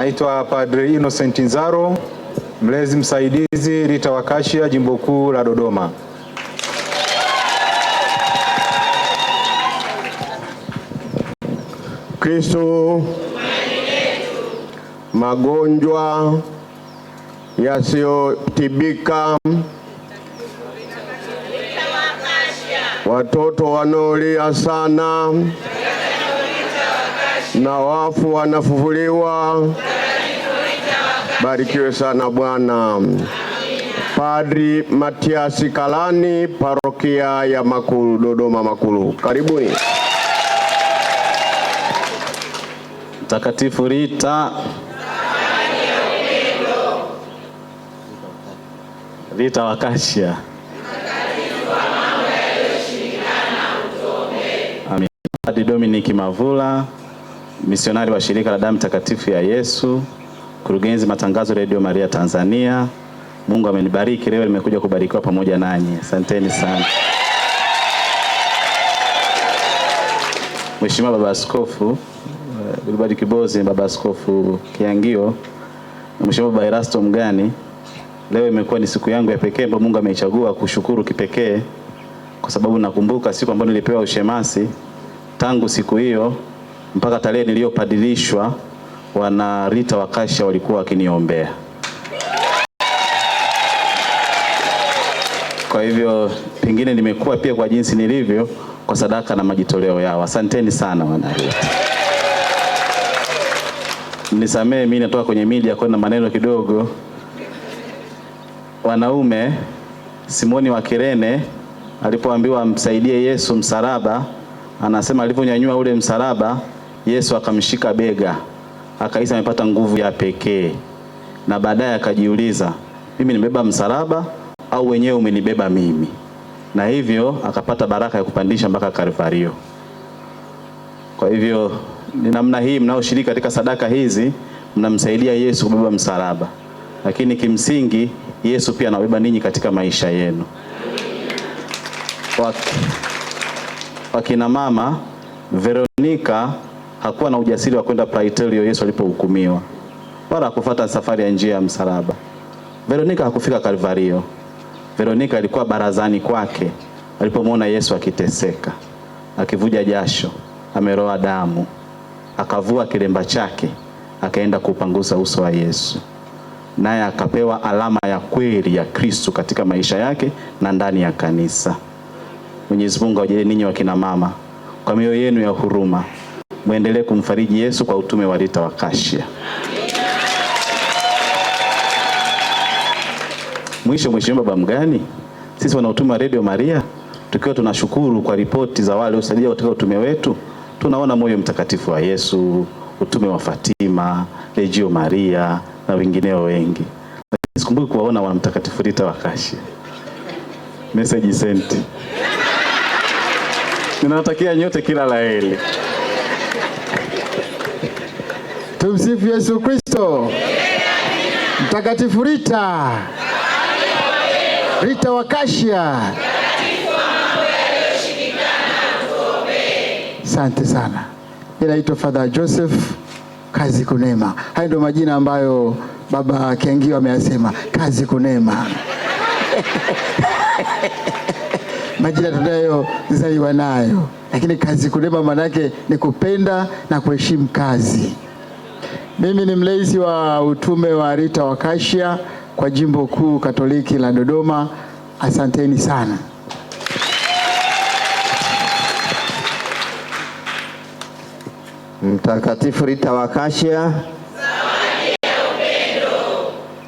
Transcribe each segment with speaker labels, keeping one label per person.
Speaker 1: Naitwa Padre Innocent Nzaro, mlezi msaidizi Rita wa Kashia, Jimbo Kuu la Dodoma.
Speaker 2: Kristo, magonjwa yasiyotibika, watoto wanaolia sana na wafu wanafufuliwa. Barikiwe sana Bwana. Padri Matiasi Kalani, parokia ya Makulu, Dodoma Makulu. Karibuni.
Speaker 3: Mtakatifu Rita Rita wa Kashia. Amin. Padri Dominic Mavula, misionari wa shirika la damu takatifu ya Yesu, mkurugenzi matangazo Radio Maria Tanzania. Mungu amenibariki leo, nimekuja kubarikiwa pamoja nanyi. Asanteni sana. Mheshimiwa Baba Askofu Wilbard Kibozi, Baba Askofu Kiangio na Mheshimiwa Baba Erasto Mgani, leo imekuwa ni siku yangu ya pekee ambayo Mungu ameichagua kushukuru kipekee, kwa sababu nakumbuka siku ambayo nilipewa ushemasi. Tangu siku hiyo mpaka tarehe niliyopadilishwa, wana Rita wa Kashia walikuwa wakiniombea. Kwa hivyo pengine nimekuwa pia kwa jinsi nilivyo kwa sadaka na majitoleo yao. Asanteni sana wana Rita. Nisamee, mimi natoka kwenye media kwa na maneno kidogo. Wanaume, Simoni wa Kirene alipoambiwa amsaidie Yesu msalaba, anasema alivyonyanyua ule msalaba, Yesu akamshika bega, akahisi amepata nguvu ya pekee, na baadaye akajiuliza, mimi nimebeba msalaba au wenyewe umenibeba mimi? Na hivyo akapata baraka ya kupandisha mpaka Kalvario. Kwa hivyo ni namna hii mnaoshiriki katika sadaka hizi, mnamsaidia Yesu kubeba msalaba, lakini kimsingi Yesu pia anawabeba ninyi katika maisha yenu. Wakina mama, Veronica hakuwa na ujasiri wa kwenda Praetorio Yesu alipohukumiwa, wala hakufuata safari ya njia ya msalaba. Veronica hakufika Kalvario. Veronica alikuwa barazani kwake alipomwona Yesu akiteseka, akivuja jasho, ameroa damu, akavua kilemba chake, akaenda kuupangusa uso wa Yesu, naye akapewa alama ya kweli ya Kristo katika maisha yake na ndani ya kanisa. Mwenyezi Mungu awajalie ninyi wakina mama kwa mioyo yenu ya huruma, muendelee kumfariji Yesu kwa utume wa Rita wa Kashia. Mwisho, Mheshimiwa Baba Mgani, sisi wana utume wa Radio Maria tukiwa tunashukuru kwa ripoti za wale waliosaidia katika utume wetu, tunaona moyo mtakatifu wa Yesu, utume wa Fatima, Legio Maria na wengineo wengi, lakini sikumbuki kuwaona wana Mtakatifu Rita wa Kashia. Message sent. Ninawatakia nyote kila la heri.
Speaker 4: Tumsifu Yesu Kristo. Mtakatifu Rita, Rita wa Kashia. Asante sana. Mimi naitwa Father Joseph Kazi Kunema. Hayo ndio majina ambayo Baba Kiangio ameyasema, Kazi Kunema. Majina tunayozaliwa nayo, lakini Kazi Kunema manake ni kupenda na kuheshimu kazi. Mimi ni mlezi wa utume wa Rita wa Kashia kwa Jimbo Kuu Katoliki la Dodoma. Asanteni sana.
Speaker 5: Mtakatifu Rita wa Kashia,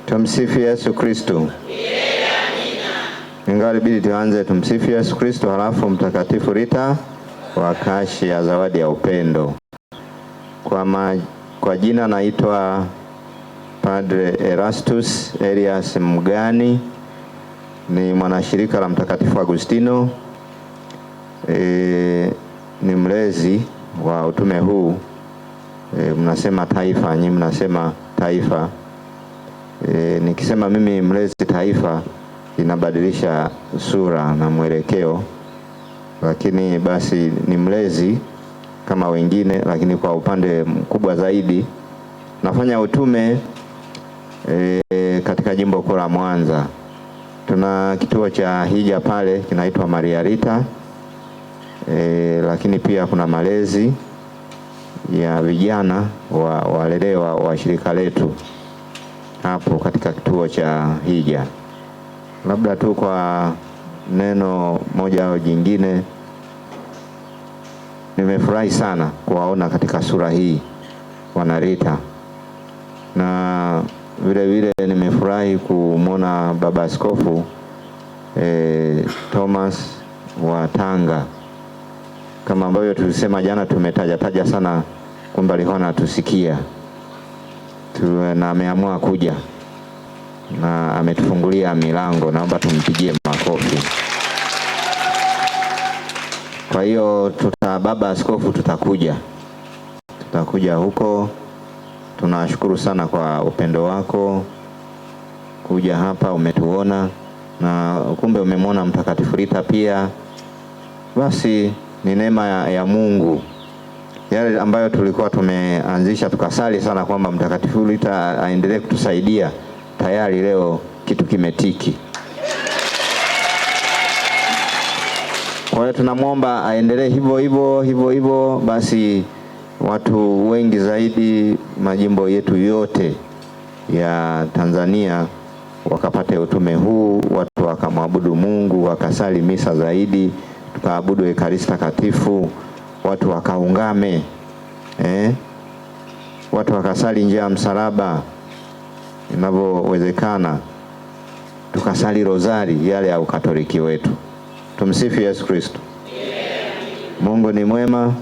Speaker 5: tumsifu Yesu Kristo. Ingawa ilibidi tuanze tumsifu Yesu Kristo, halafu Mtakatifu Rita wa Kashia, zawadi ya upendo. Kwa jina naitwa Padre Erastus Elias Mgani, ni mwanashirika la Mtakatifu Agustino, ni mlezi wa utume huu. Mnasema taifa, nyinyi mnasema taifa. Nikisema mimi mlezi taifa inabadilisha sura na mwelekeo, lakini basi ni mlezi kama wengine, lakini kwa upande mkubwa zaidi Nafanya utume katika jimbo kuu la Mwanza. Tuna kituo cha hija pale kinaitwa Maria Rita, lakini pia kuna malezi ya vijana walelewa wa shirika letu hapo katika kituo cha hija. Labda tu kwa neno moja au jingine, nimefurahi sana kuwaona katika sura hii wanarita, na vile vile nimefurahi kumwona Baba Askofu Thomas wa Tanga. Kama ambavyo tulisema jana, tumetaja taja sana kwamba alikuwa anatusikia na ameamua kuja na ametufungulia milango. Naomba tumpigie makofi. Kwa hiyo Baba Askofu tutakuja huko. Tunashukuru sana kwa upendo wako kuja hapa, umetuona na kumbe umemwona Mtakatifu Rita pia. Basi ni neema ya Mungu, yale ambayo tulikuwa tumeanzisha tukasali sana kwamba Mtakatifu Rita aendelee kutusaidia, tayari leo kitu kimetiki. Kwa hiyo tunamwomba aendelee hivyo hivyo hivyo hivyo, basi watu wengi zaidi majimbo yetu yote ya Tanzania wakapate utume huu, watu wakamwabudu Mungu, wakasali misa zaidi, tukaabudu Ekaristi Takatifu, watu wakaungame, watu wakasali njia ya msalaba inavyowezekana, tukasali rozari yale ya Ukatoliki wetu. Tumsifu Yesu Kristo. Mungu ni mwema.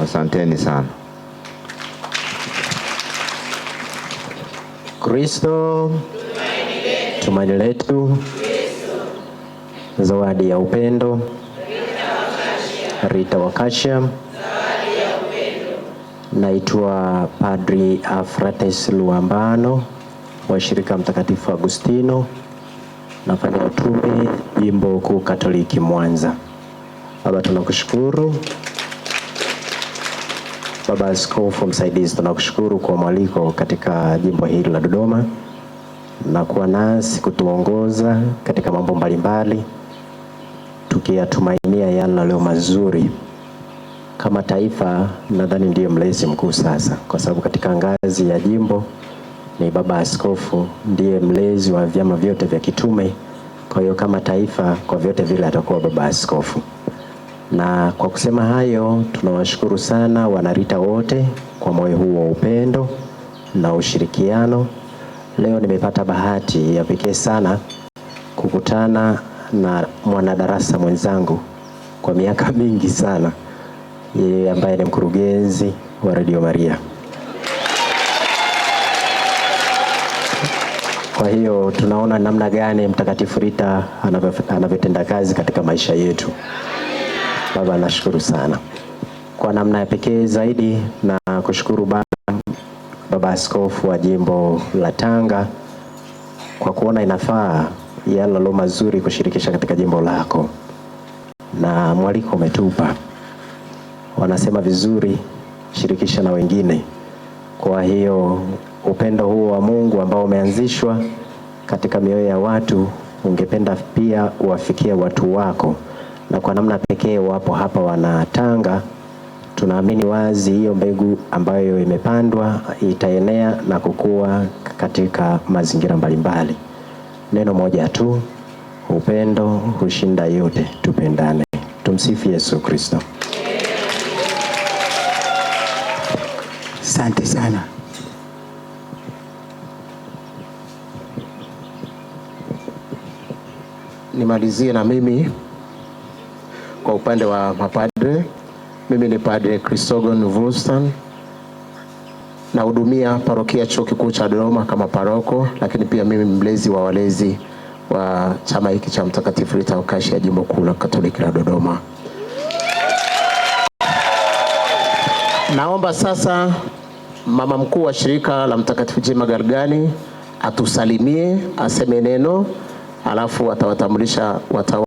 Speaker 5: Asanteni sana.
Speaker 6: Kristo tumaini letu, zawadi ya upendo, Rita wa Kashia. Naitwa Padri Afrates Luambano wa shirika Mtakatifu Agustino, nafanya utume Jimbo Kuu Katoliki Mwanza. Baba, tunakushukuru. Baba Askofu Msaidizi, tunakushukuru kwa mwaliko katika jimbo hili la Dodoma na kuwa nasi kutuongoza katika mambo mbalimbali, tukiyatumainia yale yaliyo mazuri. Kama taifa, nadhani ndiyo mlezi mkuu sasa, kwa sababu katika ngazi ya jimbo ni Baba Askofu ndiye mlezi wa vyama vyote vya kitume. Kwa hiyo kama taifa, kwa vyote vile atakuwa Baba Askofu. Na kwa kusema hayo, tunawashukuru sana wanarita wote kwa moyo huu wa upendo na ushirikiano. Leo nimepata bahati ya pekee sana kukutana na mwanadarasa mwenzangu kwa miaka mingi sana, yeye ambaye ni mkurugenzi wa Radio Maria. Kwa hiyo tunaona namna gani Mtakatifu Rita anavyotenda kazi katika maisha yetu. Baba, nashukuru sana kwa namna ya pekee zaidi na kushukuru Baba Askofu wa Jimbo la Tanga kwa kuona inafaa yale yaliyo mazuri kushirikisha katika jimbo lako, na mwaliko umetupa. Wanasema vizuri, shirikisha na wengine. Kwa hiyo upendo huo wa Mungu ambao umeanzishwa katika mioyo ya watu, ungependa pia uwafikie watu wako, na kwa namna pekee wapo hapa wanatanga. Tunaamini wazi hiyo mbegu ambayo imepandwa itaenea na kukua katika mazingira mbalimbali. Neno moja tu, upendo hushinda yote. Tupendane. Tumsifu Yesu Kristo.
Speaker 4: Asante sana.
Speaker 7: Nimalizie na mimi kwa upande wa mapadre. Mimi ni Padre Chrysogon Vulstan, nahudumia parokia Chuo Kikuu cha Dodoma kama paroko, lakini pia mimi mlezi wa walezi wa chama hiki cha Mtakatifu Rita wa Kashia Jimbo Kuu la Katoliki la Dodoma. Naomba sasa mama mkuu wa shirika la Mtakatifu Jema Gargani atusalimie, aseme neno, alafu atawatambulisha watawa.